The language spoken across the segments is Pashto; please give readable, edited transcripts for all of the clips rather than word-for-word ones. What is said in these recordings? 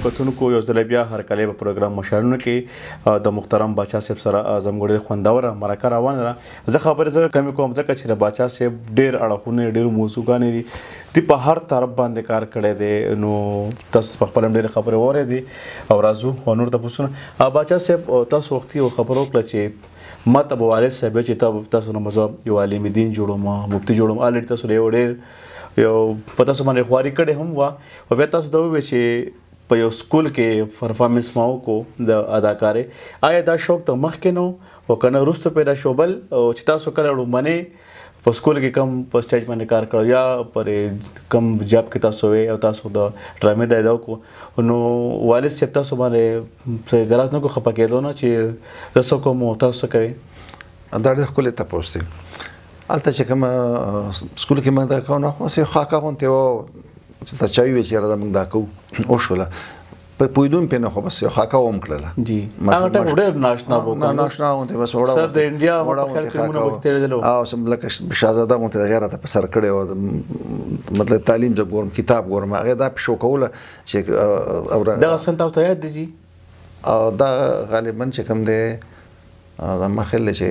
کتونکو یو ځل بیا هرکلی په پروګرام مشالونو کې د محترم باچا صاحب سره زموږ ډېر خوندوره مرکه روانه ده. زه خبرې ځکه کمې کوم ځکه چې د باچا صاحب ډېر اړخونه، ډېر موضوعګانې دي، دی په هر طرف باندې کار کړی دی، نو تاسو په خپله هم ډېرې خبرې واورېدې او راځو او نور تپوسونه. باچا صاحب، تاسو وختي یو خبره وکړه چې ما ته به والد صاحب چې تاسو نه زه یو عالم دین جوړوم، مفتي جوړوم، الریډي تاسو له یو ډېر یو په تاسو باندې خواري کړې هم وه، او بیا تاسو ته وویل چې په یو سکول کې پرفارمنس ما وکړو د اداکارۍ. آیا دا شوق ته مخکې نه و او که نه وروسته پیدا شو؟ بل چې تاسو کله لومړنی په سکول کې کوم په سټیج باندې کار کړو یا پر کوم جاب کې تاسو وې او تاسو د ډرامې د ادا وکړو، نو والد صاحب تاسو باندې څه اعتراض نه کو، خفه کېدو نه چې زه څه کوم او تاسو څه کوئ؟ دا ډېر ښکلی تپوس دی. هلته چې کوم سکول کې موږ دا کوو نو خو هسې خاکه غونتې وه چې ته چا وویل چې یاره دا موږ دا کوو، وشوله، پوهېدوم پرې نه، خو بس یو خاکه وم کړله. جی، هغه ټایم ډېر ناشنا وو، ناشنا غونتې بس وړه سر د انډیا په خیال کې مونږ به تېرېدلو او سم لکه شاهزاده غونتې هغې راته په سر کړی و، مطلب تعلیم زه ګورم، کتاب ګورم، هغې دا پښو کوله چې دغه سن تاسو ته یاد دی؟ جی، او دا غالبا چې کوم دی زما خیال دی چې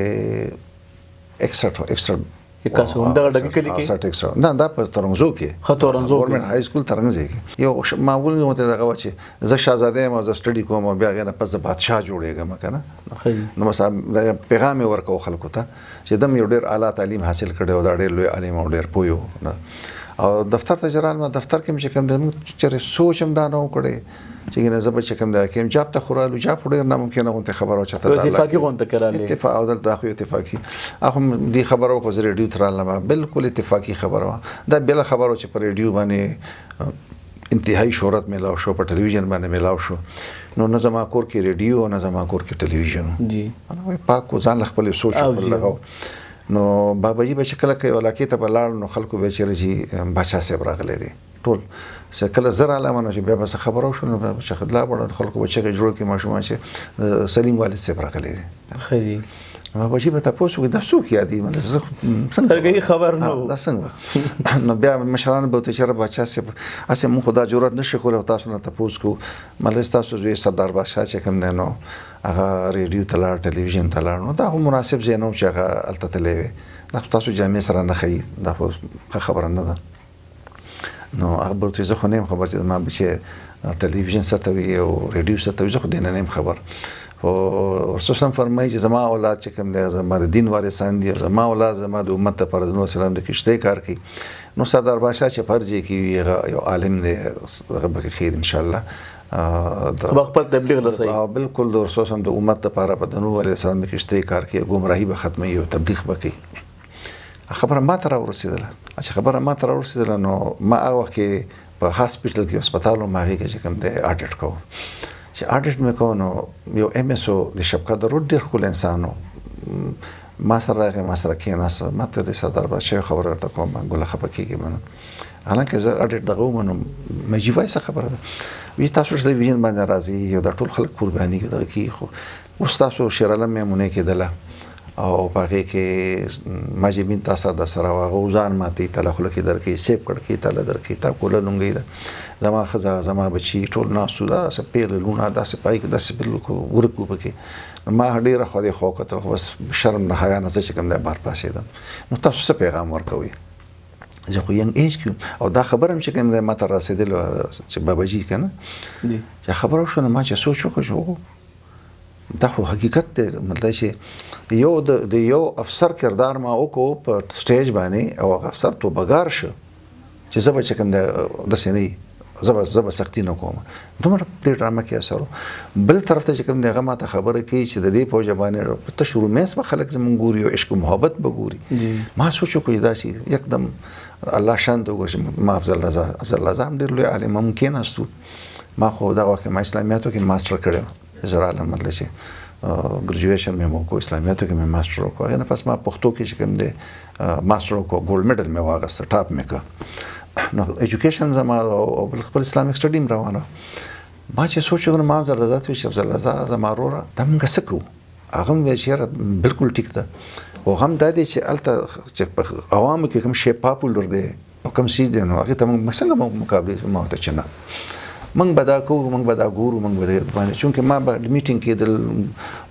61 61 81 همدغه ډګي کلي کې؟ 61 61 نه، دا په ترنګزو کې. ښه، ترنګزو کې ګورنمنټ های سکول ترنګزې کې یو معمول مې ورته دغه وه چې زه شاهزاده یم او زه سټډي کوم او بیا هغې نه پس زه بادشاه جوړېږم که نه. نو بس پیغام یې ورکوو خلکو ته چې دم یو ډېر اعلی تعلیم حاصل کړی او دا ډېر لوی عالم او ډېر پوه و. او دفتر ته چې رالم، دفتر کې مې چې کوم دی موږ چېرې سوچ هم دا نه و کړی چې ګینه زه به چې کوم دی کوم جاب ته خو رالو، جاب خو ډېر ناممکنه غونتې خبره وه چې ته اتفاقي غونته کې رالې. اتفاق، او دلته خو اتفاقي هغه هم دې خبره وکړه، زه ریډیو ته رالم، بالکل اتفاقي خبره وه. دا بېله خبره وه چې په ریډیو باندې انتهایی شهرت میلاو شو، په ټلویزیون باندې میلاو شو. نو نه زما کور کې ریډیو نه زما کور کې ټلویزیون. جی، پاک و ځان له خپل سوچ خپل لګاو. نو باباجي به چې کله یو علاقې ته به لاړ نو خلکو به چېرې چې باچا صاحب راغلی دی ټول چې کله زه رالم نو چې بیا به څه خبره وشوه نو بیا به چې لا وړه خلکو به چغې جوړ کړي ماشومان چې سلیم والد صاحب راغلی دی. ښه جي، باباجي به تپوس وکړي دا څوک یادوي، مطلب زه څنګه سترګې خبر نه و، دا څنګه؟ نو بیا مشران به ورته چېرې باچا صاحب هسې مونږ خو دا جرأت نه شو کولی تاسو نه تپوس کوو، مطلب ستاسو زوی سردار بادشاه چې کوم دی نو هغه ریډیو ته لاړ، ټلویزیون ته لاړ، نو دا خو مناسب ځای نه و چې هغه هلته تللی وي، دا خو تاسو جامې سره نه ښیي، دا خو ښه خبره نه ده. نو هغه به ورته زه خو نه یم خبر چې زما بچی ټلویزیون څه ته وي او ریډیو څه ته وي، زه خو دې نه یم خبر. خو رسول الله فرمایي چې زما اولاد چې کوم دی زما د دین وارثان دي او زما اولاد زما د امت لپاره د نوح السلام د کښتۍ کار کوي. نو سردار بادشاه چې په هر ځای کې وي هغه یو عالم دی، هغه به خیر انشاءالله به خپل تبلیغ رسوي. بالکل د رسول الله د امت لپاره به د نوح علیه السلام د کښتۍ کار کوي، ګمراهي به ختموي او تبلیغ به کوي. خبره ما ته راورسېدله، چې خبره ما ته راورسېدله نو ما هغه وخت کې په هاسپټل کې هسپتال وم، هغې کې چې کوم دی آډیټ کوو، چې آډیټ مې کوو نو یو ایم ایس او د شبکه د روډ ډېر ښکلی انسان و، ما سره راغی، ما سره کښېناسته، ما ته د سردار بادشاه یو خبره راته کوم، ګله خفه کېږي به نه، حالانکه زه آډیټ دغه وم، نو مجي وایي څه خبره ده، وایي تاسو ټلویزیون باندې راځي او دا ټول خلک قرباني دغه کېږي، خو اوس تاسو شیرعالم میمونې کېدله او په هغې کې ماجبین تا سره د سره وه، هغه ځان ماتوي، تا له خوله کې درکوي، سیب کړکوي، تا له درکوي، تا کوله لونګۍ ده، زما ښځه زما بچي ټول ناست وو، داسې پیغلې لوڼه داسې په هغې کې داسې بالکل ورک وو پکې. نو ما ډېره خوا دې خوا وکتل، خو بس شرم نه حیا نه زه چې کوم دی بهر پاڅېدم. نو تاسو څه پیغام ورکوئ؟ زه خو ینګ ایج کې وم او دا خبره هم چې کوم دی ما ته رسېدلې وه چې باباجي که نه، چې خبره وشوه نو ما چې سوچ وکړ چې دا خو حقیقت دی، مطلب چې یو د یو افسر کردار ما وکړو په سټیج باندې او هغه افسر توبهګار شو چې زه به چې کوم دی داسې نه وي، زه به سختي نه کوم، دومره دې ډرامه کې اثر و. بل طرف ته چې کوم دی هغه ما ته خبره کوي چې د دې په وجه باندې تش رومانس به خلک زموږ ګوري او عشق محبت به ګوري. ما سوچ وکړو چې داسې یکدم الله شان ته وګوره چې ما افضل رضا، افضل رضا هم ډېر لوی عالم هم کېناستو. ما خو دغه وخت کې ما اسلامیاتو کې ماسټر کړی و، زه رالم مطلب چې ګریجویشن مې وکړو، اسلامیاتو کې مې ماسټر وکړو، هغې نه پس ما پښتو کې چې کوم دی ماسټر وکړو، ګولډ میډل مې واخیسته، ټاپ مې کړ. نو ایجوکیشن زما او بل خپل اسلامیک سټډي هم روانه. ما چې سوچ وکړ ما افضل رضا ته وویل چې افضل رضا زما وروره دا مونږ څه کوو؟ هغه هم ویل چې یاره بالکل ټیک ده، خو غم دا دی چې هلته چې په عوامو کې کوم شی پاپولر دی او کوم څیز دی نو هغې ته مونږ څنګه مقابلې؟ ما ورته چې نه، موږ به دا کوو، موږ به دا ګورو، موږ به باندې، چونکه ما به میټینګ کېدل،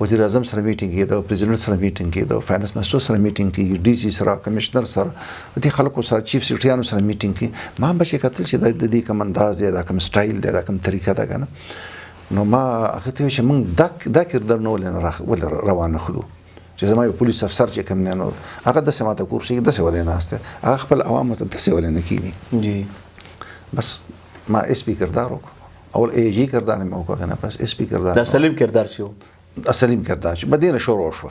وزیر اعظم سره میټینګ کېده، پریزیډنټ سره میټینګ کېده، فایننس منسټر سره میټینګ کېږي، ډي سي سره، کمشنر سره، دې خلکو سره، چیف سیکرټریانو سره میټینګ کېږي. ما به چې کتل چې د دې کوم انداز دی، دا کوم سټایل دی، دا کوم طریقه ده که نه. نو ما هغه ته ویل چې موږ دا کردار نه ولې روان خلو، چې زما یو پولیس افسر چې کوم دی نو هغه داسې ماته کرسي کې داسې ولې ناست دی، هغه خپل عوامو ته داسې ولې نه کښېني. جی بس ما اس پی کردار وکړو، اول ای جی کردار مې وکړ، که نه پس اس پی کردار، دا سلیم کردار شو، دا سلیم کردار شو. به دې نه شروع شوه.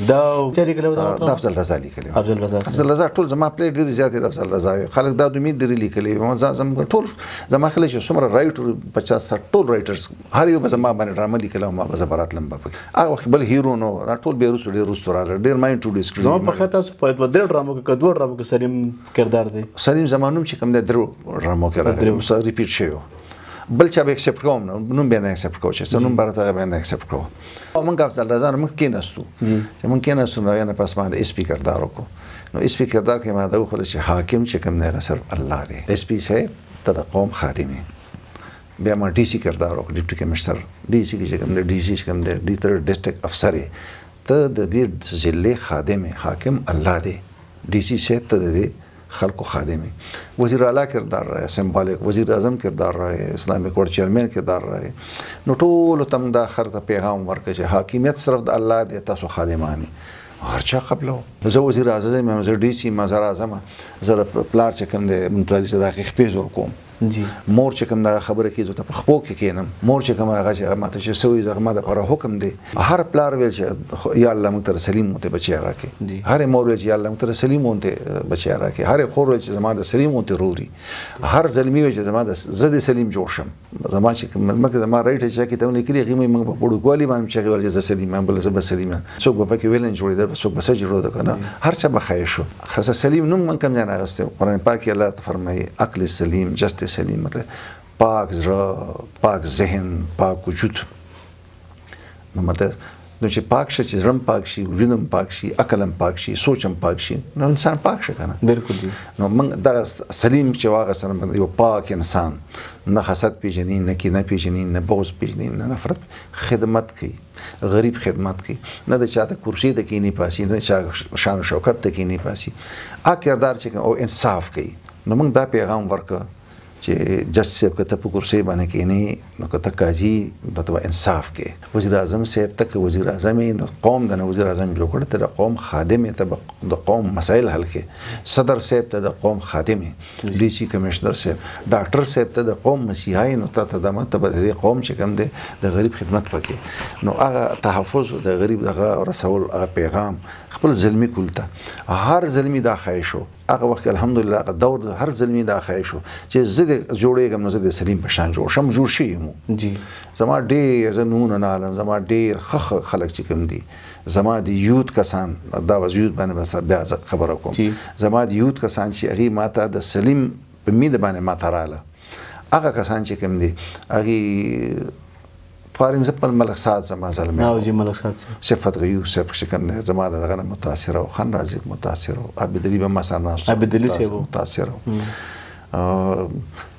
دا چا لیکلی و؟ دا افضل رضا لیکلی و. افضل رضا، افضل رضا ټول زما play ډېرې زیاتې د افضل رضا وې، خلک دا دومره ډېرې لیکلې وې. زموږ ټول زما خیال چې څومره writer 50 60 ټول writers هر یو به زما باندې ډرامه لیکله او ما به زه به راتلم به پکې. هغه وخت بل hero نو دا ټول بیا وروسته ډېر وروسته راغلل، ډېر ما introduce کړي. زما په خیال تاسو په دوه درې ډرامو کې که دوه ډرامو کې سلیم کردار دی. سلیم زما نوم چې کوم دی درو ډرامو کې راغلی، repeat شوی و. بل چا به accept کوم نه، نوم به نه accept کوو، چې څه نوم به راته هغه به نه accept کوو. او موږ افضل رضا نه موږ کېناستو، چې موږ کېناستو نو هغې نه پس ما د اس پي کردار وکړو. نو اس پي کردار کې ما دا وښوده چې حاکم چې کوم دی هغه صرف الله دی، اس پي صاحب ته د قوم خادم یې. بیا ما ډي سي کردار وکړ، ډپټي کمشنر. ډي سي کې چې کوم دی، ډي سي چې کوم دی، ډي تر ډسټرکټ افسر یې، ته د دې ضلعې خادم یې، حاکم الله دی، ډي سي صاحب ته د دې خلکو خادم یې. وزیر اعلی کردار راغی symbolic، وزیر اعظم کردار راغی، اسلامي کورټ چیرمن کردار راغی. نو ټولو ته موږ دا خر ته پیغام ورکړ چې حاکمیت صرف د الله دی، تاسو خادمان یې. هر چا قبلو. زه وزیر اعظم یم، زه ډي سي یم، زه راځم، زه د پلار چې کوم دی متعلق چې د هغې خپې زور کوم. مور چې کوم دغه خبره کوي زه ته په خپو کې کښېنم، مور چې کوم هغه چې ماته چې څه وایي هغه ما دپاره حکم دی. هر پلار ویل چې یا الله موږ ته سلیم غوندې بچی راکړې، هرې مور ویل چې یا الله موږ ته سلیم غوندې بچی راکړې، هرې خور ویل چې زما د سلیم غوندې روري، هر زلمي ویل چې زه د سلیم جوړ شم. زما چې کوم مخکې زما writer چې کتابونه لیکلي هغې مې موږ په وړوکوالي باندې چې هغې ویل چې زه سلیم یم، بل زه به سلیم یم، څوک به پکې ویلن جوړېده، څوک به څه جوړېده که نه، هر څه به ښایي شو. خاصه سلیم نوم موږ کوم ځای نه اخیستی. قرآن پاک کې الله ته فرمایي عقل سلیم، جست سلیم، مطلب پاک زړه، پاک ذهن، پاک وجود. نو مطلب نو چې پاک شي، چې زړه هم پاک شي، وجود هم پاک شي، عقل هم پاک شي، سوچ هم پاک شي، نو انسان پاک شي که نه. بالکل جی. نو موږ دغه سلیم چې واغسته یو پاک انسان، نه حسد پیژني، نه کینه پیژني، نه بغض پیژني، نه نفرت، خدمت کوي، غریب خدمت کوي، نه د چا د کرسي ته کینی پاسي، نه د چا شان و شوکت ته کینی پاسي، هغه کردار چې کوي او انصاف کوي. نو موږ دا پیغام ورکړ چې جج صاحب که ته په کرسۍ باندې کښېنې نو که ته قاضي نو ته به انصاف کوې، وزیر اعظم صاحب ته که وزیر اعظم یې نو قوم د نه وزیر اعظم جوړ کړ، ته د قوم خادم یې، ته به د قوم مسایل حل کړې، صدر صاحب ته د قوم خادم یې، ډي سي کمشنر صاحب، ډاکټر صاحب ته د قوم مسیحا یې، نو ته ته د ته به د دې قوم چې کوم دی د غریب خدمت وکړې. نو هغه تحفظ د غریب دغه رسول هغه پیغام خپل زلمي کول ته، هر زلمي دا خواهش و هغه وخت کې الحمدلله هغه دور هر زلمي دا خواهش و چې زه دې جوړېږم نو زه دې سلیم په شان جوړ شم، جوړ شوي مو. زما ډېر زه نومونه نه اخلم، زما ډېر ښه ښه خلک چې کوم دي، زما د یوت کسان، دا به یوت باندې به بیا زه خبره کوم، زما د یوت کسان چې هغې ما ته د سلیم په مینه باندې ما ته راغله، هغه کسان چې کوم دي هغې فار اگزامپل ملک سعد زما زلمی او جی ملک سعد صاحب، صفت غیور صاحب چې کوم دی زما د دغه نه متاثر و، خان رازق متاثر و، عابد علي به ما سره ناست و، عابد علي صاحب متاثر و.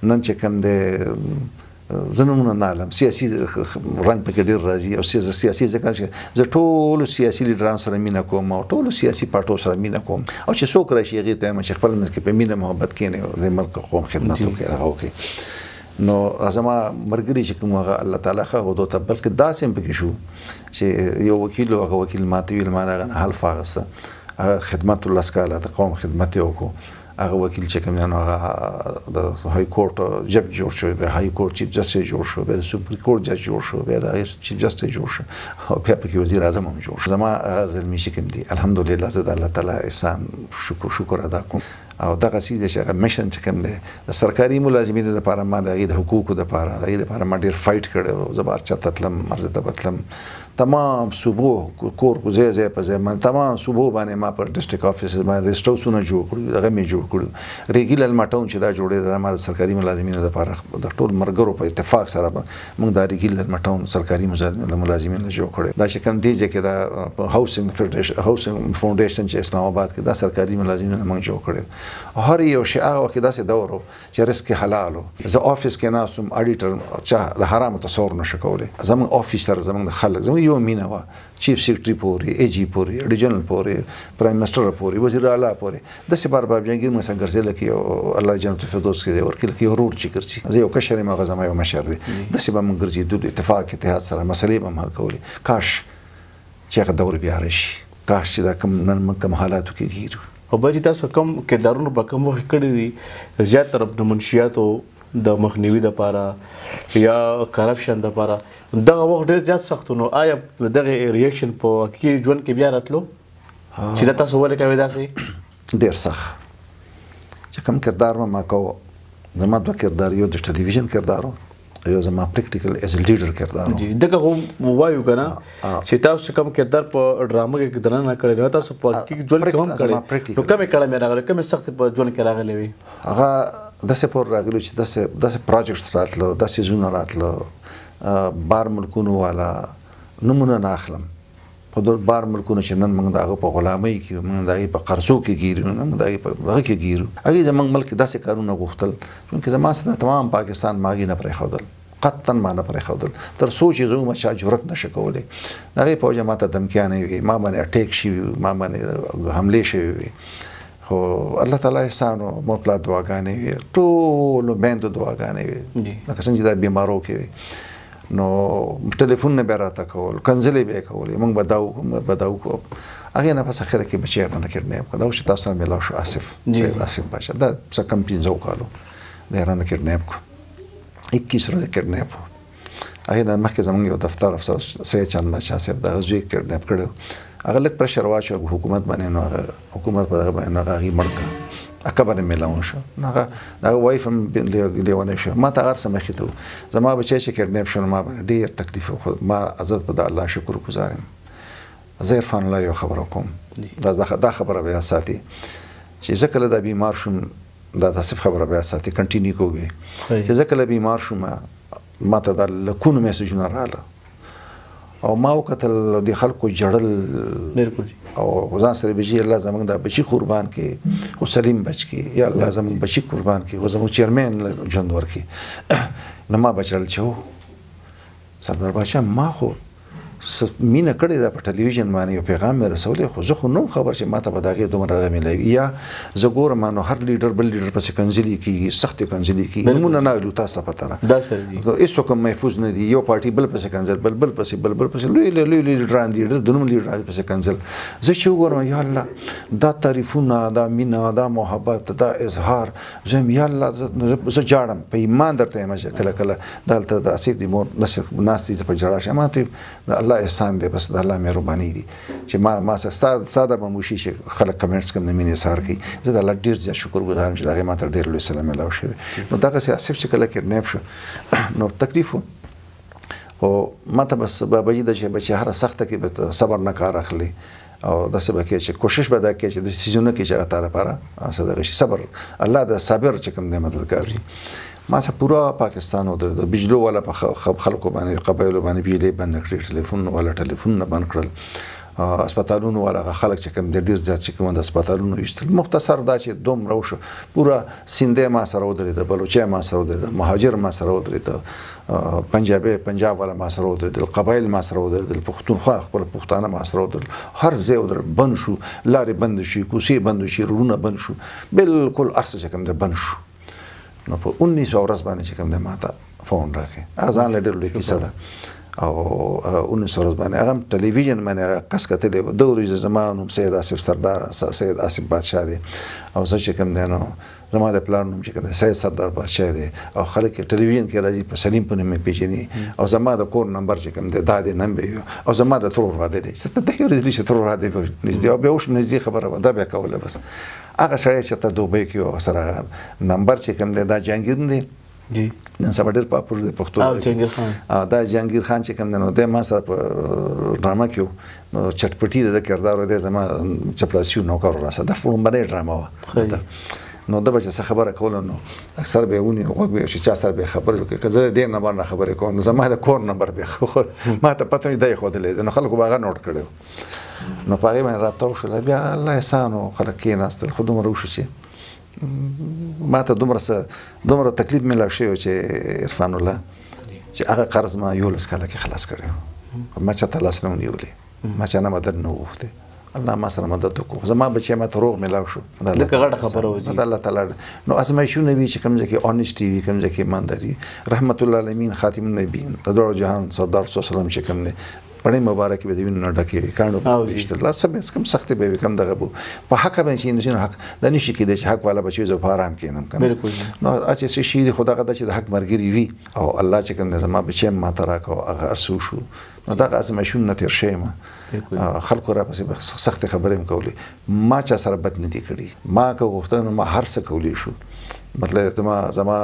نن چې کوم دی زه نومونه نه اخلم، سیاسي رنګ پکې ډېر راځي، او سیاسي ځکه چې زه ټولو سیاسي لیډرانو سره مینه کوم او ټولو سیاسي پارټو سره مینه کوم، او چې څوک راشي هغې ته وایم چې خپل منځ کې په مینه محبت کښېنئ او د ملک قوم خدمت وکړئ، هغه وکړئ. نو زما ملګري چې کوم هغه الله تعالی ښه غوښتو ته، بلکې داسې هم پکې شو چې یو وکیل و، هغه وکیل ماته ویل ما د هغه نه حلف واخیسته، هغه خدمت لس کاله د قوم خدمت یې وکړو. هغه وکیل چې کوم دی نو هغه د های کورټ جج جوړ شو، بیا های کورټ چیف جسټس جوړ شو، بیا د سپریم کورټ جج جوړ شو، بیا د هغې چیف جسټس جوړ شو، او بیا پکې وزیر اعظم هم جوړ شو. زما هغه زلمي چې کوم دي الحمدلله زه د الله تعالی احسان شکر ادا کوم. او دغه څیز دی چې هغه mission چې کوم دی د سرکاري ملازمینو دپاره، ما د هغې د حقوقو دپاره، د هغې دپاره ما ډېر fight کړی و. زه به هر چا ته تلم، هر ځای ته به تلم، تمام صوبو کور ځای ځای په ځای باندې تمام صوبو باندې ما پر ډیسټریکټ افیس باندې ریسټ هاوسونه جوړ کړو، دغه مې جوړ کړو. ریګي للما ټاون چې دا جوړېده دا ما د سرکاري ملازمینو دپاره د ټول ملګرو په اتفاق سره به موږ دا ریګي للما ټاون سرکاري ملازمینو جوړ کړی. دا چې کوم دې ځای کې دا په هاوسینګ فډرېشن هاوسینګ فاونډیشن چې اسلام آباد کې دا سرکاري ملازمینو موږ جوړ کړی. هر یو شی هغه وخت کې داسې دور و چې رزق حلال و. زه آفیس کې ناست وم، اډیټر چا د حرامو تصور نه شو کولی. زموږ آفیسر، زموږ د خلک، زموږ یو مینه وه، چیف سیکرټري پورې، ای جي پورې، ریجنل پورې، پرایم منسټر پورې، وزیر اعلی پورې، داسې بار بار جهانګیر موږ سره ګرځېدل لکه یو الله جنت الفردوس کې دی ورکړي لکه یو ورور چې ګرځي. زه یو کشر یم، هغه زما یو مشر دی. داسې به موږ ګرځېدو، اتفاق اتحاد سره مسلې به هم حل کولې. کاش چې هغه دور بیا راشي، کاش چې دا کوم نن موږ کوم حالاتو کې ګیرو. او باجي تاسو کوم کردارونه په کوم وخت کړي دي، زیات طرف د منشیاتو د مخنیوي دپاره یا کرپشن دپاره، دغه وخت ډېر زیات سخت و. نو آیا دغه ریاکشن په حقیقي ژوند کې بیا راتلو چې دا تاسو ولې کوئ داسې؟ ډېر سخت چې کوم کردار به ما کوه، زما دوه کردار، یو د ټلویزیون کردار و، یو زما پریکټیکل از لیډر کردار و. جی دغه خو وایو که نه چې تاسو کوم کردار په ډرامه کې درنه کړی، نو تاسو په حقیقي ژوند کې هم کړی، نو کومې کړمې راغلې، کومې سختې په ژوند کې راغلې وې؟ هغه داسې پور راغلي چې داسې پروجیکټس راتلو، داسې ځایونه راتلو، بار ملکونو والا نومونه نه اخلم، خو د بار ملکونو چې نن موږ د هغه په غلامۍ کې یو، موږ د هغې په قرضو کې ګیر یو، موږ د هغې په هغه کې ګیر یو. هغې زموږ ملک کې داسې کارونه غوښتل، چونکې زما سره تمام پاکستان ما هغې نه پرېښودل، قطعاً ما نه پرېښودل، تر څو چې زه وم چا جرأت نه شو کولی. د هغې په وجه ما ته دمکیانې وې، ما باندې اټیک شوي وو، ما باندې حملې شوې وې. خو الله تعالی احسان و، مور پلار دعاګانې وې، ټولو میندو دعاګانې وې، لکه څنګه چې دا بیمارو کې وې. نو ټلیفون نه بیا راته کول، کنځلې به یې کولې، موږ به دا وکړو، موږ به دا وکړو. هغې نه پس اخره کې بچی رانه کډنیپ کړ. دا اوس چې تاسو سره میلاو شو، آصف، سید آصف بادشاه، دا څه کم 5 کالو دی رانه کډنیپ کړو، 21 ورځې کډنیپ و. هغې نه مخکې زموږ یو دفتر افسر سید چند بادشاه صاحب د هغه زوی کډنیپ کړی و. هغه لږ پرشر واچو حکومت باندې، نو هغه حکومت په دغه باندې، نو هغه هغې مړ کړ، هغه باندې میلاو شو. نو هغه د هغه وایف هم لیونی شو. ما ته هر څه مخې ته و. زما بچی چې کډنیپ شو، نو ما باندې ډېر تکلیف و، خو ما حضرت په د الله شکر ګزار یم. زه عرفان الله یو خبره کوم، دا خبره بیا ساتي چې زه کله دا بیمار شوم، دا د آصف خبره بیا ساتي، کنټینیو کوي، چې زه کله بیمار شوم ما ته دا لکونو میسجونه راغله او ما وکتل د خلکو جړل او ځان سره به چې الله زموږ دا بچي قربان کړي، خو سلیم بچ کړي، یا الله زموږ بچي قربان کړي، خو زموږ چیرمن ژوند ورکړي. نو ما به ژړل چې هو سردار بادشاه، ما خو مینه کړې ده په ټلویزیون باندې، یو پیغام مې رسولی، خو زه خو نه وم خبر چې ما ته به د هغې دومره دغه میلاوي. یا زه ګورم نو هر لیډر بل لیډر پسې کنځلې کېږي، سختې کنځلې کېږي، نومونه نه اخلو، تاسو ته پته ده، هېڅوک هم محفوظ نه دي، یو پارټي بل پسې کنځل، بل بل پسې، بل بل پسې، لوی لوی لوی لیډران دي، ډېر د نوم لیډران پسې کنځل. زه چې وګورم یا الله دا تعریفونه، دا مینه، دا محبت، دا اظهار، زه وایم یا الله زه ژاړم، په ایمان درته یم چې کله کله دلته د آصف د مور ناست دي، زه په ژړا شم. ما ته د الله احسان دی، بس د الله مهرباني دي چې ما سره ستا به موشي چې خلک کمنټس کوم د مینې اظهار کوي. زه د الله ډېر زیات شکر ګزار یم چې د هغې ما ته ډېر لوی سلام میلاو شوی. نو دغسې آصف چې کله کډنیپ شو نو تکلیف و، خو ما ته بس باباجي د چې بچي هره سخته کې به صبر نه کار اخلي او داسې به کوي چې کوشش به دا کوي چې داسې څیزونه کوي چې هغه تا لپاره څه دغه شي. صبر الله د صابر چې کوم دی مددګار وي. ما څه پورا پاکستان ودرېد، بجلو والا په خلکو باندې، قبایلو باندې بجلې بند کړې، ټلیفون والا ټلیفونونه بند کړل، هسپتالونو والا هغه خلک چې کوم دی ډېر زیات چې کوم د هسپتالونو ایستل. مختصر دا چې دومره وشو، پورا سیندی ما سره ودرېده، بلوچی ما سره ودرېده، مهاجر ما سره ودرېده، پنجابی پنجاب والا ما سره ودرېدل، قبایل ما سره ودرېدل، پښتونخوا خپل پښتانه ما سره ودرېدل، هر ځای ودرېدل، بند شو، لارې بند شوې، کوڅې بند شوې، روډونه بند شو، بالکل هر څه چې کوم دی بند شو. نو په 19 ورځ باندې چې کوم دی ما ته فون راکړ، هغه ځان له ډېر لوی کیسه ده. او هغه 19 ورځ باندې هغه هم ټلویزیون باندې هغه کس کتلی و، ده ورځې زما نوم سید آصف سردار، سید آصف بادشاه دی، او زه چې کوم دی نو زما د پلار نوم چې کوم دی سید سردار بادشاه دی، او خلک ټلویزیون کې راځي په سلیم په نوم مې پېژني، او زما د کور نمبر چې کوم دی دا دی نن به یو، او زما د ترور واده دی، چې ته دغې ورځې چې ترور واده به نږدې او بیا اوس نږدې خبره وه، دا بیا کوله. بس هغه سړی چې ته دوبۍ کې و، سره هغه نمبر چې کوم دی دا جهانګیر دی، جی نن سبا ډېر پاپور دی پښتو. جهانګیر خان. دا جهانګیر خان چې کوم دی نو دی ما سره په ډرامه کې نو چټپټي د کردار دی، زما چپړاسي نوکر راسه، دا لومړنۍ ډرامه وه. نو ده به چې څه خبره کوله نو اکثر به یې ونیو، غوږ به یې چې چا سره به یې خبرې وکړې، که زه د دې نمبر نه خبرې کوم نو زما د کور نمبر به یې ما ته پته نه دی ښودلی دی، نو خلکو به هغه نوټ کړی و. نو په هغې باندې رابطه وشوله، بیا الله احسان و، خلک کېناستل. خو دومره وشو چې ما ته دومره تکلیف میلاو شوی و چې عرفان الله چې هغه قرض ما 11 کاله کې خلاص کړی و. ما چاته لاس نه و نیولی، ما چا نه مدد نه وغوښتی، الله ما سره مدد وکړو. خو زما بچی ما ته روغ میلاو شو. لکه غټه خبره وه. دا الله تعالی نو ازمایښونه وي چې کوم ځای کې honestly وي، کوم ځای کې ایمانداري. رحمت الله العالمین خاتم النبیین د دواړو جهان سردار صلی الله علیه وسلم چې کوم دی پړې مبارکې به د وینو نه ډکې وي، کاڼو به ویشتل، لا څه به کوم سختې به وي، کوم دغه به په حق باندې چې انسان حق دا نشي کېدای چې حق والا بچي زه په آرام کښېنم که نه. نو چې څه شي دي خو دغه ده چې د حق ملګري وي او الله چې کوم دی زما بچی هم ماته راکړه او هغه هر څه وشو. نو دغه ازمایښونه نه تېر شوی یم. خلکو راپسې به سختې خبرې هم کولې، ما چا سره بد نه دي کړي، ما که غوښتنه نو ما هر څه کولی شو. مطلب زما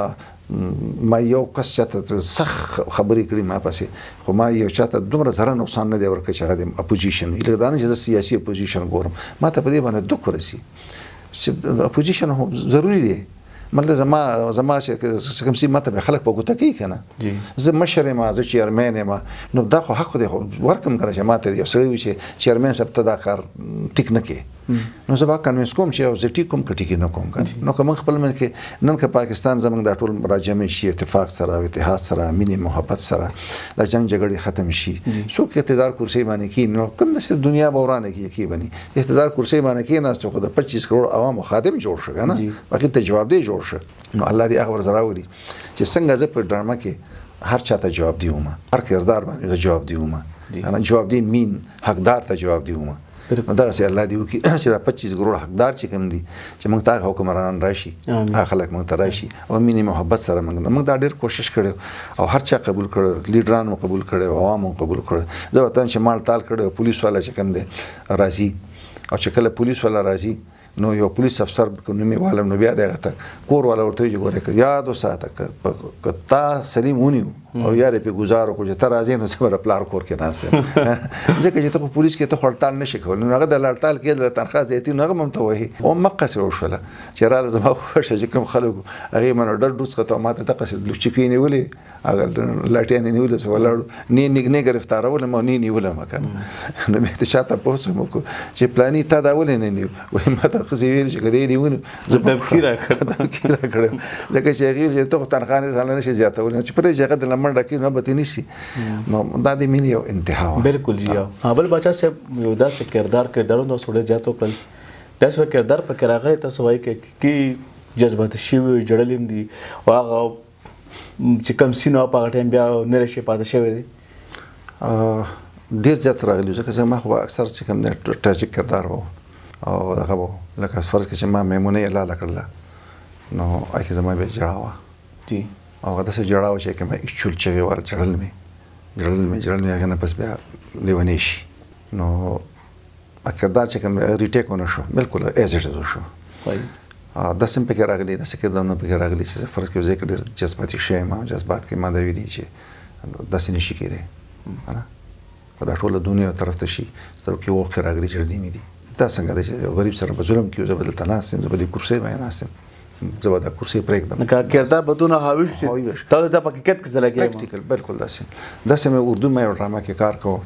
ما یو کس چاته سخت خبرې کړي ما پسې، خو ما یو چاته دومره ذره نقصان نه دی ورکړی چې هغه د اپوزیشن وي. لکه دا نه چې زه سیاسي اپوزیشن ګورم، ما ته په دې باندې دوک ورسي چې اپوزیشن هم ضروري دی. مطلب زما چې کوم څه ما ته به خلک په ګوته کوي که نه، زه مشر یم، زه چیرمین یم، نو دا خو حق دی، خو ورکم که نه چې ما ته یو سړی وي چې چیرمین صاحب ته دا کار ټیک نه کوې، نو زه به convince کوم چې زه ټیک کوم که ټیک نه کوم که نه. نو که موږ خپل منځ کې نن که پاکستان زموږ دا ټول راجمع شي، اتفاق سره، اتحاد سره، مینې محبت سره، دا جنګ جګړې ختم شي، څوک اقتدار کرسۍ باندې کښېني نو کوم داسې دنیا به ورانه کړي کې بني اقتدار کرسۍ باندې کښېناست خو د 25 کروڑ عوامو خادم جوړ شو که نه، باقي ته جواب دی جوړ شو. نو الله دې هغه ورځ راولي چې څنګه زه په ډرامه کې هر چا ته جواب دی وم، هر کردار باندې زه جواب دی وم، جواب دی مین حقدار ته جواب دی وم. نو دغسې الله دې وکړي چې دا 25 کروڑ حقدار چې کوم دي چې موږ ته هغه حکمرانان راشي، هغه خلک موږ ته راشي او مینې محبت سره موږ دا ډېر کوشش کړی او هر چا قبول کړی، لیډران مو قبول کړی، عوام مو قبول کړی. زه به ته چې مال تال کړی، پولیس والا چې کوم دی راځي، او چې کله پولیس والا راځي نو یو پولیس افسر نوم یې والم، نو بیا دی هغه ته کور والا ورته وایي چې ګورې که یاد وساته که تا سلیم ونیو او یا دې پرې ګوزار وکړو چې ته راځې نو زه به د پلار کور کې ناست یم، ځکه چې ته په پولیس کې ته خو هړتال نه شې کولی. نو هغه د هړتال کې د تنخوا زیاتي نو هغه هم ته وهي. او مقصې وشوله چې راله زما خوښه چې کوم خلک هغې منه ډډ وڅښته او ما ته دقسې لوچکې نیولې، هغه لاټیان یې نیولې، څه ولاړو نه ګرفتارولم او نه نیولم که نه. نو بیا ته چا تپوس هم وکړو چې پلاني تا دا ولې نه نیو؟ وایي ما ته ښځې ویل چې که دی نیونو زه دمکي راکړم، ځکه چې هغې ویل چې ته خو تنخوا نه ځان نه شې زیاتولی، چې پرې چې هغه د منډه کړي نو به ترې نیسي. نو دا د مینې یو انتها وه. بالکل جی. بل باچا صاحب یو داسې کردارونه تاسو ډېر زیات وکړل، داسې یو کردار پکې راغلی تاسو وایي که جذباتي شوي ژړلي هم دي او هغه چې کوم سین و په هغه ټایم بیا نه شي پاتې شوی دی؟ ډېر زیات راغلي، ځکه زما خو اکثر چې کوم دی ټراجیک کردار و او دغه و، لکه فرض کړه چې ما میمونې لاله کړله نو هغې کې زما بیا ژړا وه. او هغه داسې ژړا وه چې کومه ایکچول چغې وهل، ژړل مې ژړل مې ژړل مې، هغې نه پس بیا لیونی شي. نو کردار چې کوم retake ونه شو، بالکل as it is وشو. داسې هم پکې راغلي، داسې کردارونه پکې راغلي چې زه فرض کړه یو ځای کې ډېر جذباتي شوی یم، جذبات کې ما دا ویلي چې داسې نه شي کېدی که نه، خو دا ټوله دنیا یو طرف ته شي، سترګو کې اوښکې راغلي چې ډېر دي. دا څنګه دی چې یو غریب سره به ظلم کوي، زه به دلته ناست یم، زه به دې کرسۍ باندې ناست یم، زه به دا کرسۍ پرېږدم. لکه کردار به دونه حاوي شي تاسو دا په حقیقت کې زه لګیا یم. practical بالکل داسې. داسې مې اردو ما یو ډرامه کې کار کوو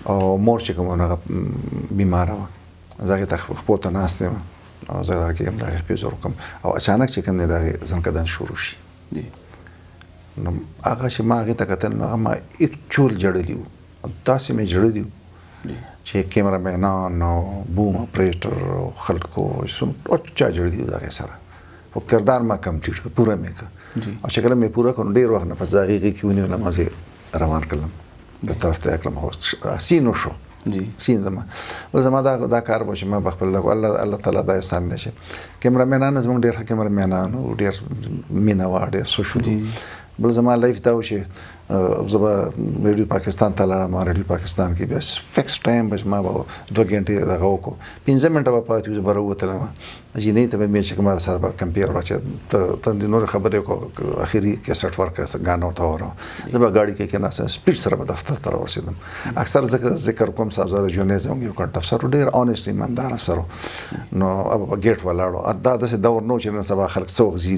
او مور چې کوم هغه بیماره وه، زه هغې ته خپو ته ناست یم او زه هغه کې هم د هغې خپې زور کوم او اچانک چې کوم دی د هغې ځنکدن شروع شي. نو هغه چې ما هغې ته کتل نو هغه ما actual ژړلي وو، داسې مې ژړلي وو چې کیمره مینان او boom operator او خلکو او چا ژړلي وو د هغې سره. خو کردار ما complete کړ، پوره مې کړ. او چې کله مې پوره کړ نو ډېر وخت نه پس زه هغې غېږ کې ونیولم او زه یې روان کړلم، یو طرف ته یې کړم، خو سین وشو. سین زما بل زما دا کار به چې ما به خپل الله تعالی دا احسان دی چې کیمره مینان زموږ ډېر ښه کیمره مینان و، ډېر مینه وه، ډېر څه شو. بل زما life دا و چې زه به ریډیو پاکستان ته لاړم، ریډیو پاکستان کې بیا fix time به ما به 2 ګنټې دغه وکړو، 5 منټه به پاتې وو، زه به راووتلم، جینۍ ته به مې چې کومه سره به compere وه چې ته د نورې خبرې وکړو، اخري کیسټ ورکړه، ګانه ورته واوروه. زه به ګاډي کې کېناستم، speed سره به دفتر ته راورسېدم. اکثر ذکر کوم صاحبزاده جونې زموږ یو کنټ افسر و، ډېر honest ایماندار افسر و، نو هغه په ګېټ ولاړ و. دا داسې دور نه و چې نن سبا خلک څه وخت ځي،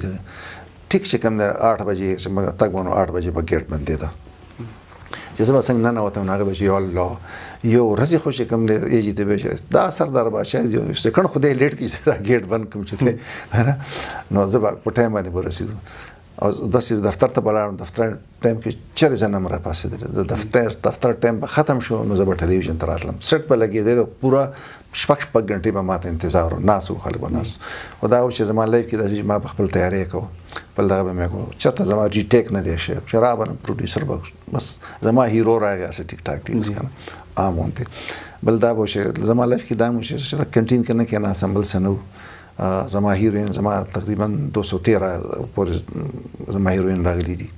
ټیک چې کوم دی 8 بجې چې موږ تګ ونه 8 بجې په ګېټ بندېده، چې زه به څنګه ننوتم نو هغه به چې یا الله یو ورځې خو چې کوم دی ایجي ته به چې دا سردار بادشاه دی، سکڼ خو دی late کړي چې دا ګېټ بند کړم چې دی، نو زه به په time باندې ورسېدو. او داسې دفتر ته به لاړم، دفتر time کې چېرې زه نه یم راپاڅېدلی، د دفتر time به ختم شو نو زه به ټلویزیون ته راتلم، سیټ به لګېدلی، پوره شپږ شپږ ګنټې به ما ته انتظار و، ناست وو، خلک به ناست وو. خو دا و چې زما life کې داسې چې ما به خپل تیاری کوه، خپل دغه به مې کوه، چېرته زما retake نه دی شوی، چې رابرم producer به بس زما hero راغی، هسې ټیک ټاک دی بس که نه عام غوندې. بل دا به و چې زما life کې دا هم و چې کنټین کې نه کېناستم، بل څه نه و. زما heroine زما تقریبا 213 پورې زما heroine راغلي دي،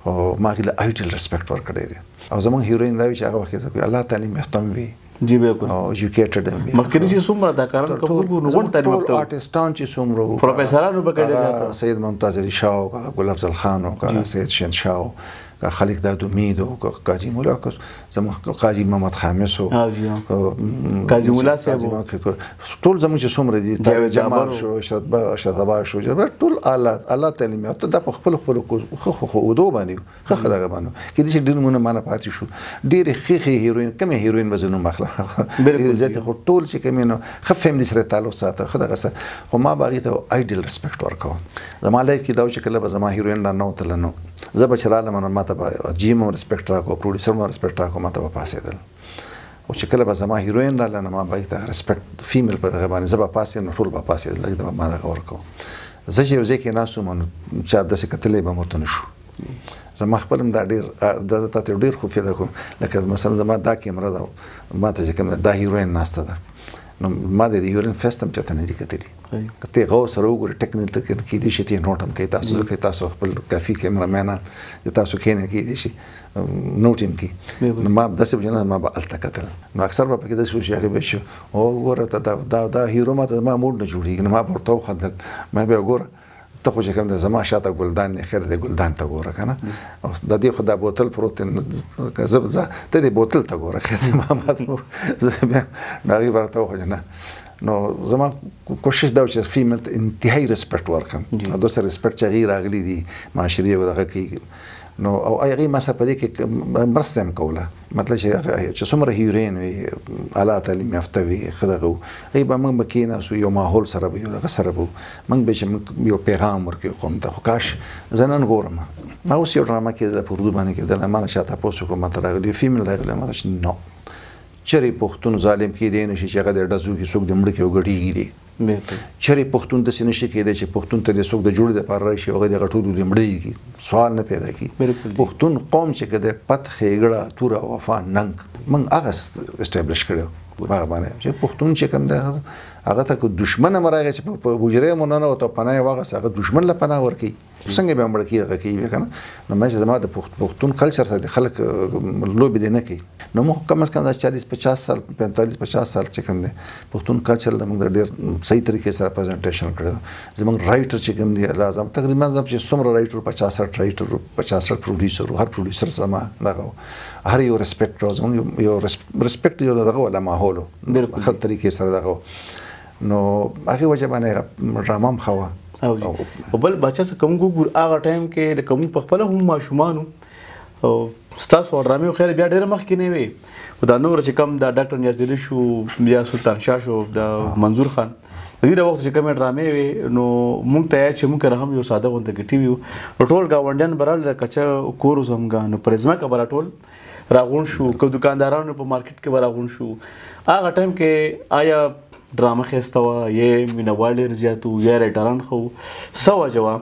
او ما هغې له ideal respect ورکړی دی. او زموږ heroine دا وي چې هغه وخت کې الله تعلیم یافته هم وي، جی بالکل، او educated هم وي. مخکې چې څومره اداکاران کوم وو نو غونډ تعلیم یافته وو، آرټیسټان چې څومره وو، پروفیسرانو به کړي زیات، سید ممتاز علي شاه و، ګل افضل خان و، سید شهنشاه و، خالق داد امید و، قاضي مولا، زموږ قاضي محمد خامس و، قاضي مولا صاحب، ټول زموږ چې څومره دي، طارق جمال شو، عشرت عباس شو، ټول اعلی تعلیم یافته، دا په خپلو خپلو ښه ښه ښه عہدو باندې وو، ښه ښه دغه باندې وو. کېدای شي ډېر نومونه ما نه پاتې شو، ډېرې ښې ښې heroine، کمې heroine به زه نوم اخلم، ډېرې زیاتې، خو ټول چې کومې نو ښه family سره تعلق ساته، ښه دغه سره. خو ما به هغې ته ideal respect ورکاوه. زما life کې دا و چې کله به زما heroine راننوتله نو زه به چې رالم نو ما ته به جیم هم respect راکړو، producer هم respect راکړو، ما ته به پاڅېدل. او چې کله به زما heroine راله نو ما به هغې ته respect female په دغه باندې زه به پاڅېدم نو ټول به پاڅېدل، لږ به ما دغه ورکاوه. زه چې یو ځای کې ناست وم نو چا داسې کتلی به مې ورته نه شو. زما خپل هم دا ډېر دا زه تاته ډېر خفیه ده کوم، لکه مثلا زما دا کیمره ده، ما ته چې کوم دا heroine ناسته ده، نو ما د heroine face هم چاته نه دي کتلي. که ته غور سره وګورې ټکنیک کېدای شي ته note هم کوې، تاسو ځکه تاسو خپل کافي کیمره مینان چې تاسو کښېنئ کېدای شي note هم کوي. نو ما داسې به نه ما به هلته کتل، نو اکثر به پکې داسې وشي، هغې به شي او ګوره ته دا hero ما ته زما mood نه جوړېږي، نو ما به ورته وخندل، ما بیا ګوره ته خو چې کوم دی زما شاته ګلدان دی، خیر دی ګلدان ته ګوره که نه، او د دې خو دا بوتل پروت دی، زه به ځه ته دې بوتل ته ګوره، خیر دی ما ماته زه بیا نو هغې به راته وخوځه نه. نو زما کوشش دا و چې female ته انتهایي respect ورکړم، او داسې respect چې هغې راغلي دي معاشرې او دغه کوي، نو او هغې ما سره په دې کې مرسته هم کوله، مطلب چې څومره heroine وي، اعلی تعلیم یافته وي، ښه دغه وو، هغې به موږ به کېناستو یو ماحول سره به یو دغه سره به وو، موږ به چې موږ یو پیغام ورکوو قوم ته. خو کاش زه نن ګورم، ما اوس یو ډرامه کېدله په اردو باندې کېدله، ما نه چا تپوس وکړو، ما ته راغلي female راغلی، ما ته چې نه چېرې پښتون ظالم کېدی نه شي چې هغه د ډزو کې څوک د مړه کې وګډېږي دی، چېرې پښتون داسې نه شي کېدی چې پښتون ته دې څوک د جوړې دپاره راشي او هغه دې هغه ټولو دې مړه کړي، سوال نه پیدا کړي. پښتون قوم چې که دی پت، ښېګړه، توره، وفا، ننګ، موږ هغه establish کړی هغه باندې چې پښتون چې کوم دی هغه ته که دښمن هم راغی چې په حجرې مو ننوت او پناه یې واخیسته، هغه دښمن له پناه ورکوي، څنګه به مړه کېږي هغه کوي بیا که نه. نو ما چې زما د پښتون culture سره د خلک لوبې دې نه کوي، نو موږ کم از کم دا 40 50 سال 45 50 سال چې کوم دی پښتون culture له موږ ډېر صحیح طریقې سره presentation کړی. زموږ writer چې کوم دی لازم تقریبا زم چې څومره writer 50 60 writer 50 60 producer، هر producer زما دغه هر یو respect زموږ یو respect یو دغه ولا ماحول ښه طریقې سره دغه. نو هغې وجه باندې ډرامه هم ښه وه. او بل باچا څه کوم وګورو هغه time کې لکه موږ په خپله هم ماشومانو ستاسو ډرامې خیر بیا ډېره مخکې نه وې، خو دا نور چې کوم دا ډاکټر نیاز علي شو، بیا سلطان شاه شو، دا منظور خان، د دې وخت چې کومې ډرامې وې نو موږ ته یاد چې موږ کره هم یو ساده غونته کې TV وو، نو ټول ګاونډیان به راغلل، کچه کور و زموږ، نو پر ځمکه به را ټول راغونډ شو، که دوکاندارانو په مارکیټ کې به راغونډ شو. هغه time کې آیا ډرامه ښایسته وه، یا مینهوال ډېر زیات وو، یا writer ان ښه وو، څه وجه وه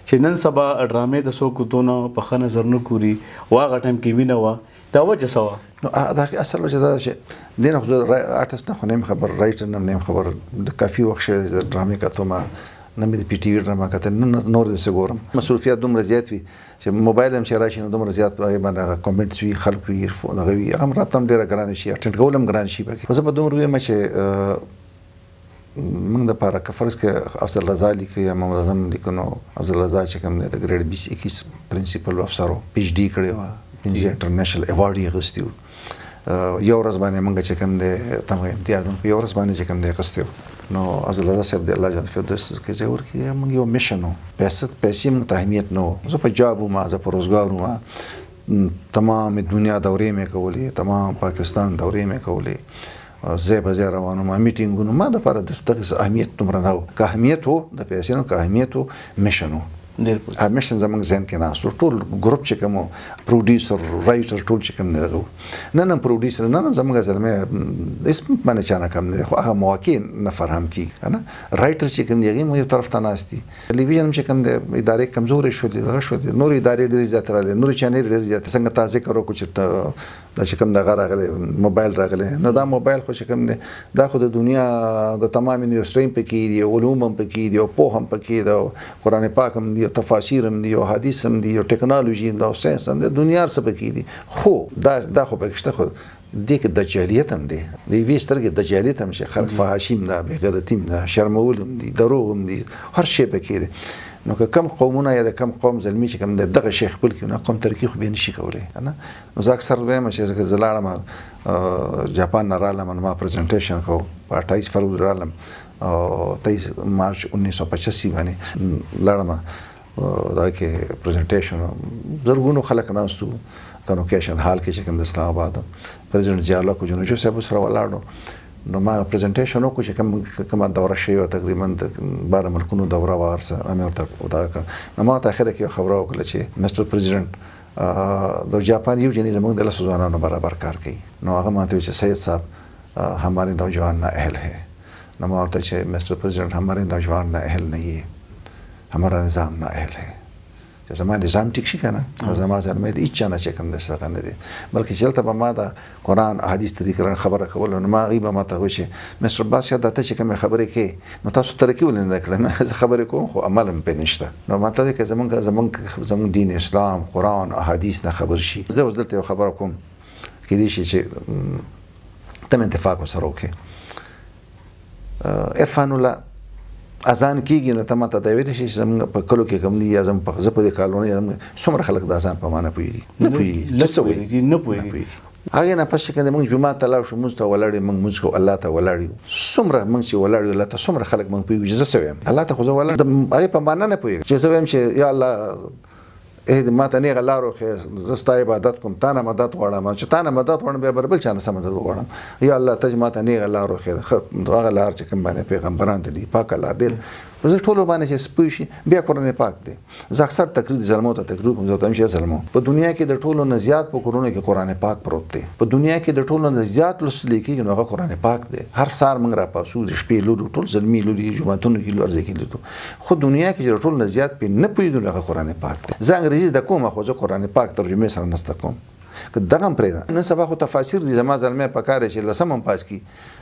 چې نن سبا ډرامې ته څوک دونه په ښه نظر نه ګوري او هغه time کې مینه وه، دا وجه څه وه؟ نو دا اصل وجه دا ده چې دې نه خو زه آرټسټ نه خو نه یم خبر، writer نه هم نه یم خبر، د کافي وخت شوی دی ډرامې کتو ما، نه مې د پي ټي وي ډرامه کتل، نه نور داسې ګورم. مصروفیت دومره زیات وي چې موبایل هم چې راشي نو دومره زیات هغې باندې هغه comments وي، خلک وي، دغه وي، هغه هم رابطه هم ډېره ګرانه شي، attend کول هم ګران شي پکې. خو زه به دومره ووایم چې موږ دپاره که فرض که افضل رضا لیکي یا محمد اعظم لیکو، نو افضل رضا چې کوم دی د grade 20 21 principal افسر و، PhD کړې وه، 5 international award یې اخیستی و. یو ورځ باندې موږ چې کوم دی تمغه امتیاز په یو ورځ باندې چې کوم دی اخیستی و. نو افضل رضا صاحب د الله جل فردوس کې ځای ورکړي، موږ یو mission و، پیسې موږ ته اهمیت نه و. زه په job وم، زه په روزګار وم، تمام دنیا دورې مې کولې، تمام پاکستان دورې مې کولې، ځای په ځای روان وم، میټینګونو ما دپاره د دغه اهمیت دومره نه و. که اهمیت و د پیسې نو، که اهمیت و mission و. mission زمونږ ذهن کې ناست و. ټول ګروپ چې کوم producer writer ټول چې کوم دی دغه و. نن هم producer، نن هم زمونږ زلمی هېڅ باندې چا نه کم نه دی، خو هغه مواقع نه فراهم کېږي که نه. writer چې کوم دی هغې مو یو طرف ته ناست دي. ټلویزیون هم چې کوم دی ادارې کمزورې شولې، دغه شولې، نورې ادارې ډېرې زیاتې راغلې، نورې channel ډېرې زیاتې. څنګه تا ذکر وکړو چې دا چې کوم دغه راغلی موبایل راغلی، نو دا موبایل خو چې کوم دی دا خو د دنیا د تمام یونیورسټۍ هم پکې دي، علوم هم پکې دي، او پوه هم پکې ده، او قرآن پاک هم دی، او تفاسیر هم دی، او حدیث هم دی، او ټکنالوژي هم ده، او ساینس هم دی، دنیا هر څه پکې دي. خو دا خو پکې شته، خو دې کې دجالیت هم دی، د یوې سترګې دجالیت هم چې خلک فحاشي هم ده، بېغیرتي هم ده، شرمول هم دي، دروغ هم دي، هر شی پکې دی. نو که کم قومونه یا د کم قوم زلمي چې کوم د دغه شی خپل کړي، نو قوم ترقي خو بیا نشي کولی که نه. نو زه اکثر وایم چې زه لاړم جاپان نه رالم، نو ما presentation کوو په 28 فروری رالم او 23 مارچ 1985 باندې لاړم، دغه کې presentation زرګونو خلک ناست وو convocation hall کې چې کوم د اسلام آباد president ضیاء الحق جنوجو صاحب سره ولاړ. نو ما presentation وکړو چې کومه دوره شوې وه، تقریبا د 12 ملکونو دوره وه، هر څه مې ورته دغه کړه. نو ما ورته اخره کې یو خبره وکړه چې mister president، د جاپان یو جنې زموږ د لسو ځوانانو برابر کار کوي. نو هغه ما ته وویل چې سید صاحب ہمارے نوجوان نا اهل ہے. نو ما ورته چې mister president ہمارے نوجوان نا اهل نہیں ہے، ہمارا نظام نا اهل ہے. چې زما نظام ټیک شي که نه، نو زما زلمی د هېچا نه چې کوم دی څه نه دی، بلکې چې هلته به ما د قرآن احادیث طریقې خبره کوله، نو ما هغوی به ما ته وویل چې mister بادشاه دا ته چې کومې خبرې کوې نو تاسو ترقي ولې نه ده کړې؟ نه زه خبرې کوم خو عمل هم پرې نشته. نو ما ته وویل که زمونږ دین اسلام قرآن احادیث نه خبر شي. زه اوس دلته یو خبره کوم، کېدای شي چې ته مې اتفاق ورسره وکړې. عرفان الله اذان کېږي نو ته ماته دا ویلی شي چې زمونږ په کلو کې کوم دي یا زمونږ په زه په دې کالونۍ یا زمونږ څومره خلک د اذان په معنا پوهېږي؟ نه پوهېږي. چې څه وایي؟ نه پوهېږي. هغې نه پس چې که موږ جومات ته لاړ شو، مونځ ته ولاړ یو، موږ مونځ کوو، الله ته ولاړ یو، څومره موږ چې ولاړ یو الله ته څومره خلک موږ پوهېږو چې زه څه وایم؟ الله ته خو زه ولاړ د هغې په معنا نه پوهېږم چې زه وایم چې یا الله ما ته نېغه لار وښیه، زه ستا عبادت کوم، تا نه مدد غواړم، چې تا نه مدد غواړم بیا بل چا نه څه مدد وغواړم؟ یا الله ته چې ما ته نېغه لار وښیه، ښه هغه لار چې کوم باندې پیغمبران دي، پاکه لار دی، زه ټولو باندې چې پوه شي بیا قرآن پاک دی. زه اکثر تقریر زلمو ته تقریر کوم، زه ورته وایم چې زلمو په دنیا کې د ټولو نه زیات په کورونو کې قرآن پاک پروت دی، په دنیا کې د ټولو نه زیات لوستل کېږي نو هغه قرآن پاک دی. هر سهار موږ راپاڅو د شپې لولو، ټول زلمي لولي، جوماتونو کې لولو، هر ځای کې لولو، خو دنیا کې چې د ټولو نه زیات پرې نه پوهېږو نو هغه قرآن پاک دی. زه انګریزي زده کوم خو زه قرآن پاک ترجمې سره نه زده کوم، که دغه هم پرېږده. نن سبا خو تفاسیر دي، زما زلمی په کار دی چې لسم هم پاس کړي،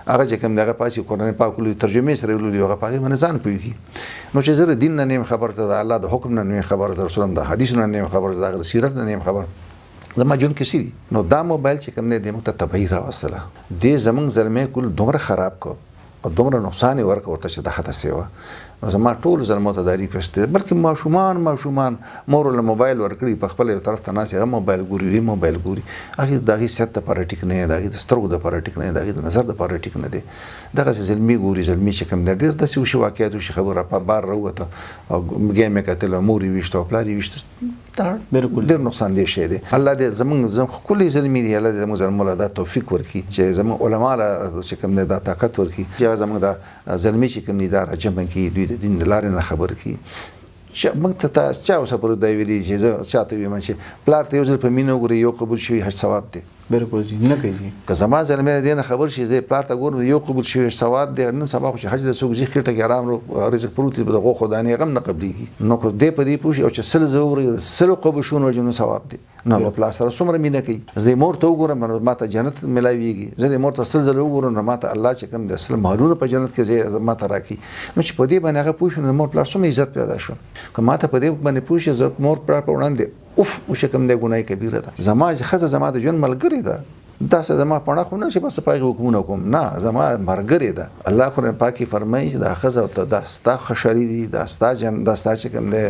هغه چې کوم دی هغه پاس کړي، قرآن پاک ولولي، ترجمې سره یې ولولي، هغه په هغې باندې ځان پوهېږي. نو چې زه د دین نه نه یم خبر، زه د الله د حکم نه نه یم خبر، زه د رسول د حدیث نه نه یم خبر، زه د هغه د سیرت نه نه یم خبر، زما ژوند کې څه دي؟ نو دا موبایل چې کوم دی دې موږ ته تباهي راوستله، دې زموږ زلمی کول دومره خراب کړ او دومره نقصان یې ورکړ ورته چې د حده سیوا. نو زما ټولو زلمو ته دا request دی، بلکې ماشومان مور له موبایل ورکړي، په خپل یو طرف ته ناست هغه موبایل ګوري، وی موبایل ګوري، هغې د هغې صحت دپاره ټیک نه دی، د هغې د سترګو دپاره ټیک نه دی، د هغې د نظر دپاره ټیک نه دی. دغسې زلمي ګوري، زلمي چې کوم دی ډېر داسې وشي واقعیت وشي، خبره په بار راووته او ګیم یې کتل او مور یې ویشته او پلار یې ویشته، دا ډېر نقصان دی شی دی. الله دې زمونږ ښکلي زلمي دي، الله دې زمونږ زلمو له دا توفیق ورکړي چې زمونږ علما له چې کوم دی دا طاقت ورکړي چې هغه زمونږ دا زلمي چې کوم دی دا راجمع کړي، دوی د دین د لارې نه خبر کړي. موږ ته چا اوسه پورې دا ویلي چې زه چا ته ویم چې پلار ته یو ځل په مینه وګوري یو قبول شوی حج ثواب دی؟ بالکل جی، نه کوي جی. که زما زلمی د دې نه خبر شي زه پلار ته ګورم یو قبول شوی ثواب دی، نن سبا خو چې حج له څوک ځي خېټه کې ارام رزق پروت دی، د غوښو دانې هغه هم نه قبلېږي. نو که دی په دې پوه شي او چې 100 زه وګوري 100 قبول شو نو ثواب دی. نو به پلار سره څومره مینه کوي. زه د مور ته وګورم نو ماته جنت ملاویږي، زه د مور ته 100 ځله وګورم نو ماته الله چې کوم د 100 مالونه په جنت کې ځای ماته راکړي. نو چې په دې باندې هغه پوه شو نو مور پلار څومره عزت پیدا شو. که ماته په دې باندې پوه شي زه مور پلار په وړاندې اوف وشي کوم دی ګناه کبیره ده. زما ښځه زما د ژوند ملګرې ده، داسې زما پڼه خو نه چې بس په هغې حکمونه کوم، نه زما ملګرې ده. الله قرآن پاک کې فرمایي چې دا ښځه ته دا ستا خوشحالي دي، دا ستا جن، دا ستا چې کوم دی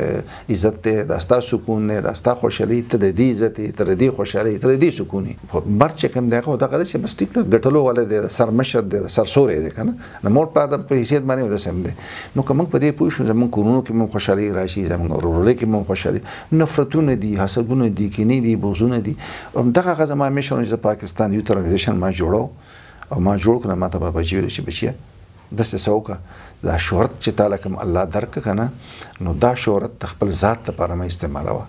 عزت دی، دا ستا سکون دی، دا ستا خوشحالي، ته د دې عزت یې، ته د دې خوشحالي، ته د دې سکون یې. خو مرد چې کوم دی هغه دغه دی چې بس ټیک ده، ګټلو والا دی، د سر مشر دی، د سر سوری دی که نه، د مور پلار د په حیثیت باندې داسې هم دی. نو که موږ په دې پوه شو زموږ کورونو کې موږ خوشحالي راشي، زموږ ورورولۍ کې موږ خوشحالي، نفرتونه دي، حسدونه دي، کینې دي، بغضونه دي. دغه هغه زما mission چې پاکستان youth organization ما جوړو او ما جوړ کړ، ما ته بابا جی ویل چې بچیه داسې څه وکړه، دا شهرت چې تا له کوم الله درکړه که نه، نو دا شهرت د خپل ذات دپاره مه استعمالوه،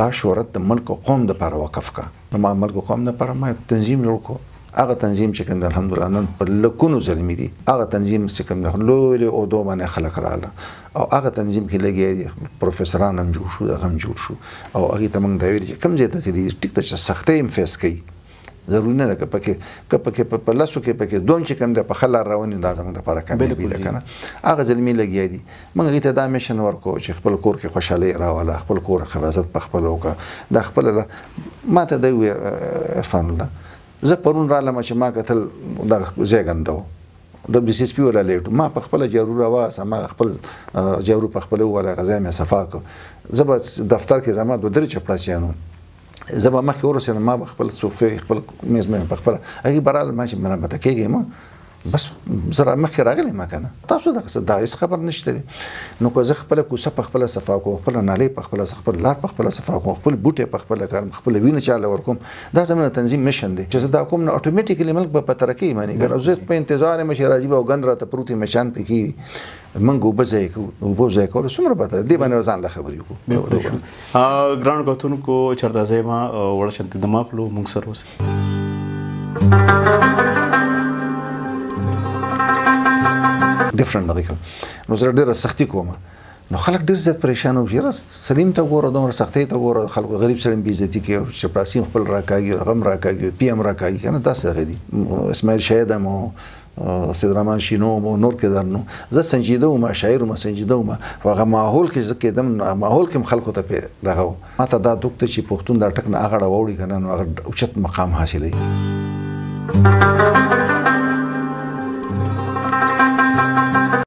دا شهرت د ملک او قوم دپاره وقف کړه. نو ما ملک او قوم دپاره ما تنظیم جوړ کړو. هغه تنظیم چې کوم دی الحمدلله نن په لکونو زلمي دي، هغه تنظیم چې کوم دی لوی لوی عہدو باندې خلک راغله او هغه تنظیم کې لګیا دي، پروفیسران هم جوړ شو، دغه هم جوړ شو. او هغې ته موږ دا ویلي چې کوم ځای ته تللي ټیک ده چې سختۍ هم face کوي، ضروري نه ده که پکې په لسو کې پکې دوم چې کوم دی په ښه لار روان دا زموږ دپاره کامیابي ده که نه. هغه زلمي لګیا دي، موږ هغې ته دا mission ورکړو چې خپل کور کې خوشحالۍ راوله، خپل کور حفاظت په خپله وکړه. دا خپله ما ته دی وویل عرفان الله، زه پرون رالم چې ما کتل دغه ځای ګنده و، WCSP ولا لیټ، ما په خپله جارو راواخیسته، ما خپل جارو په خپله ووهله، هغه ځای مې صفا کړ. زه به دفتر کې زما دوه درې چپړاسیان وو، زه به مخکې ورسېدم، ما به خپل صوفې خپل میز مې په خپله هغې به راغله، ما چې ملامته کېږئ مه، بس زه را مخکې راغلی ما که نه، تاسو دغه څه دا هېڅ خبر نشته دی. نو که زه خپله کوڅه په خپله صفا کوم، خپله نالۍ په خپله، خپل لار په خپله صفا کوم، خپل بوټی په خپله کرم، خپله وینه چاله ورکوم، دا زموږ د تنظیم mission دی چې زه دا کوم، نو automatically ملک به په ترقۍ باندې کړ. زه په انتظار یم چې راځي به او ګند راته پروت وي، مچان پکې وي، موږ اوبه ضایع کوو، اوبه ضایع کولو څومره به دې باندې ځان له خبرې وکړو. ګرانو کتونکو چېرته ځئ ما وړه شانتې دمه اخلو، موږ سره اوسئ. different دغه کوم، نو زه ډېره سختي کوم، نو خلک ډېر زیات پریشان وو چې یاره سلیم ته ګوره، دومره سختۍ ته ګوره، خلکو غریب سړی هم بې عزتي کوي، چپړاسي هم خپل راکاږي، هغه هم راکاږي، پي هم راکاږي که نه، داسې دغه دي. اسماعیل شاهد هم و، سیدرحمان شینو هم و، نور کردار. نو زه سنجیده وم، شاعر وم، سنجیده وم، خو هغه ماحول کې زه کېدم، ماحول کې هم خلکو ته پې دغه و. ما ته دا دوک ته چې پښتون دا ټک نه هغه راوړي که نه، نو هغه اوچت مقام حاصلوي.